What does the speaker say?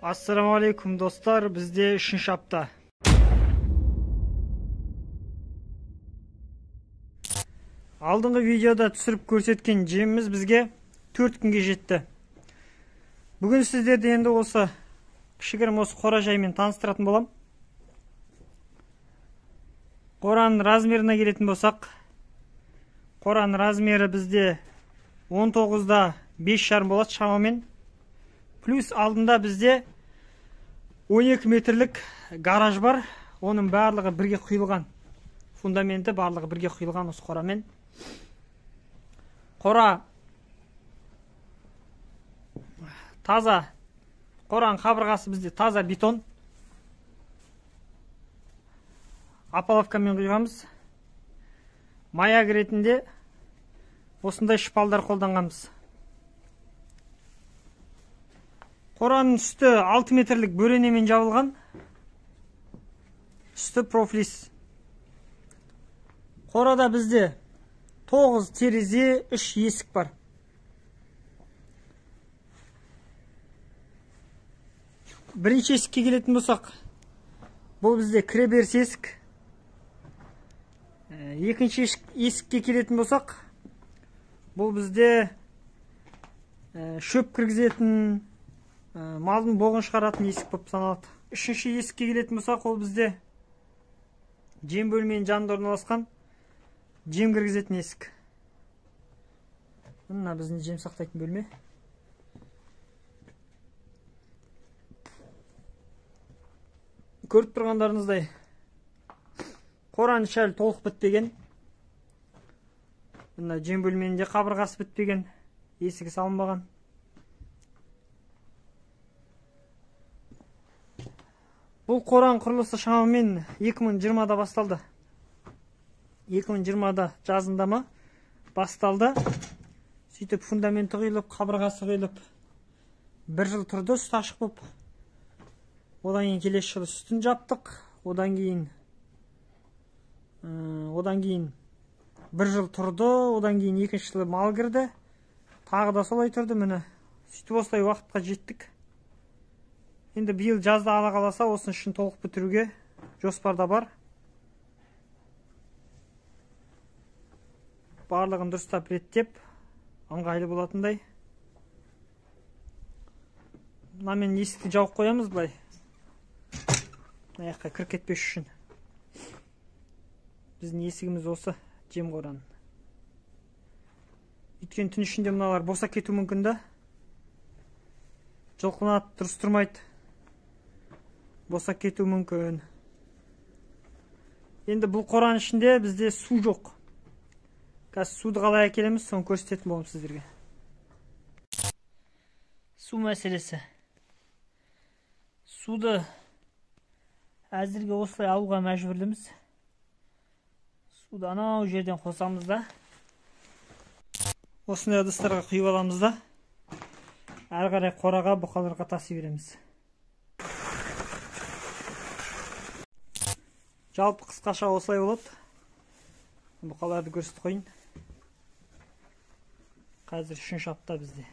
Ассалаумағалейкум достар, бізде 3-ші апта. Алдыңғы видеода түсіріп көрсеткен жеміміз бізге 4 күнге жетті. Бүгін сіздерді енді осы кішігірім осы қора жаймен таныстыратын болам. Қораның размеріне келетін болсақ, қораның размері бізде 19-да 5,5 болады шамамен. Плюс алдында бізде 12 метрлік гараж бар. Оның барлығы бірге құйылған. Фундаменті барлығы бірге құйылған осы қорамен. Қора таза. Қораның қабырғасы бізде таза бетон. Опаловкамен құйғанбыз. Маяк ретінде осындай шпалдар қолданғанбыз. Қораның үсті 6 метрлік бөренемен жабылған. Үсті профлис. Қорада бізде 9 терезе, 3 есік бар. Бірінші есікке келетін болсақ, бұл бізде кіреберіс есік. Екінші есікке келетін болсақ, бұл бізде шөп кіргізетін, малдың боғын шығаратын есік болып саналады. Үшінші есікке келетін болсақ, ол бізде жем бөлменің жанында орналасқан жем кіргізетін есік. Мына біздің жем сақтайтын бөлме. Көріп тұрғандарыңыздай, қораның іші әлі толық бітпеген. Мына жем бөлменің де қабырғасы бітпеген, есігі салынбаған. Бұл қораның құрылысы шамамен 2020-да басталды. 2020-да жазында ма басталды. Сөйтіп фундаменті құйылып, қабырғасы құйылып, бір жыл тұрды үсті ашық болып. Одан кейін келесі жылы үстін жаптық. Одан кейін бір жыл тұрды, одан кейін екінші жылы мал кірді. Тағы да солай тұрды, міне. Сөйтіп осылай уақытқа жеттік. Енді биыл жазда ала қаласа, осының ішін толық бітіруге жоспарда бар. Барлығын дұрыстап реттеп, ыңғайлы болатындай. Мынамен есікті жауып қоямыз былай. Мына жаққа кіріп кетпес үшін. Біздің есігіміз осы жем қораның. Өйткені түн ішінде мыналар босап кетуі мүмкін да. Жұлқынады, дұрыс тұрмайды. Босап кетуі мүмкін. Енді бұл қораның ішінде бізде су жоқ. Қазір суды қалай әкелеміз, соны көрсететін боламын сіздерге. Су мәселесі. Суды әзірге осылай алуға мәжбүрліміз. Суды анау жерден қосамыз да. Осындай ыдыстарға құйып аламыз да. Әрі қарай қораға, бұқаларға таси береміз. Жалпы қысқаша осылай болады. Бұқаларды көрсетіп қояйын. Қазір 3-ші апта бізде.